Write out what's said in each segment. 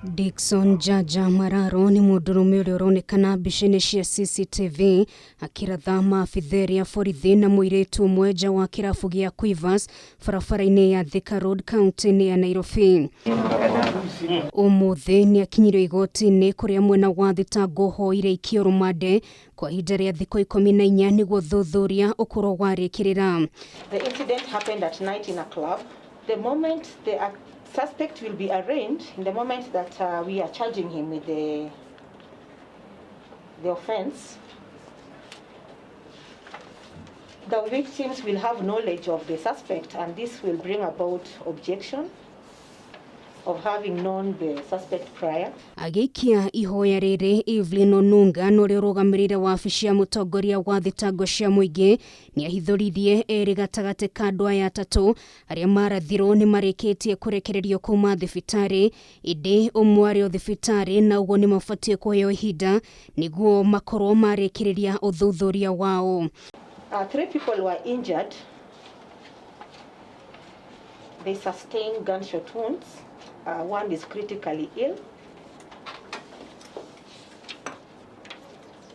Dickson Jaja Mararo nĩ mũndũrũme ũrĩa ũronekana mbica-inĩ cia CCTV akĩratha maabitha erĩ a borithi na mũirĩtu ũmwe nja wa kĩrabu gĩa Quivers barabara-inĩ ya Thika Road kaunti-inĩ ya Nairobi. Ũmũthĩ nĩ akinyirio igoti-inĩ kũrĩa mwena wa thitango ũhoire aikio rũmande kwa ihinda rĩa thikũ 14 nĩguo ũthuthuria ũkorwo warĩkĩrĩra. The incident happened at night in a club. The moment the suspect will be arraigned, in the moment that we are charging him with the offense, the victims will have knowledge of the suspect, and this will bring about objection of having known the suspect prior. Agĩikia ihoya rĩrĩ, Evelyn Onunga na ũrĩa ũrũgamĩrĩire wabici ya mũtongoria wa thitango cia mũingĩ nĩ ahithũririe erĩ gatagatĩ ka andũ aya atatũ arĩa marathirwo nĩ marĩkĩtie kũrekererio kuma thibitarĩ, ĩndĩ ũmwe arĩ o thibitarĩ na ũguo nĩ mabatiĩ kũheo ihinda nĩguo makorwo marĩkĩrĩria ũthuthuria wao. 3 people were injured. They sustained gunshot wounds. One is critically ill.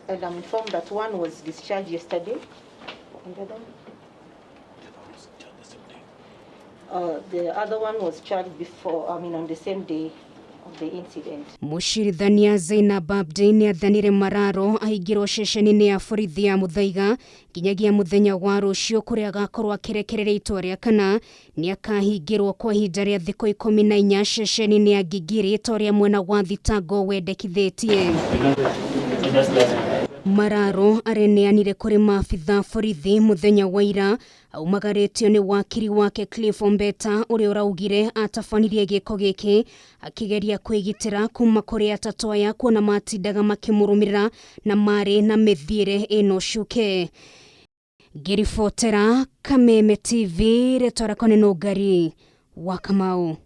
And I'm informed that one was discharged yesterday. And the other one? The other one was charged before, I mean, on the same day of the incident. Mũcirithania Zainab Abdi nĩ athanire Mararo ahingĩrwo ceceni-inĩ ya borithi ya Muthaiga nginyagia mũthenya wa rũciũ kũrĩa agakorwo akĩrekereria itua rĩa kana nĩ akahingĩrwo kwa ihinda rĩa thikũ 14 ceceni-inĩ ya Gigiri ta ũrĩa mwena wa thitango wendekithĩtie. Mararo areneanire kũrĩ maabitha borithi mũthenya wa ira aumagarĩtio nĩ wakiri wake Cliff Ombeta ũrĩa ũraugire atabanirie gĩko gĩkĩ akĩgeria kwĩgitĩra kuma kũrĩ atatũ aya kuona matindaga makĩmũrũmĩrĩra na marĩ na mĩthiĩre ĩno cuke. Ngĩribotera Kameme TV, rĩtwa rĩakwa nĩ Nũngari wa Kamau.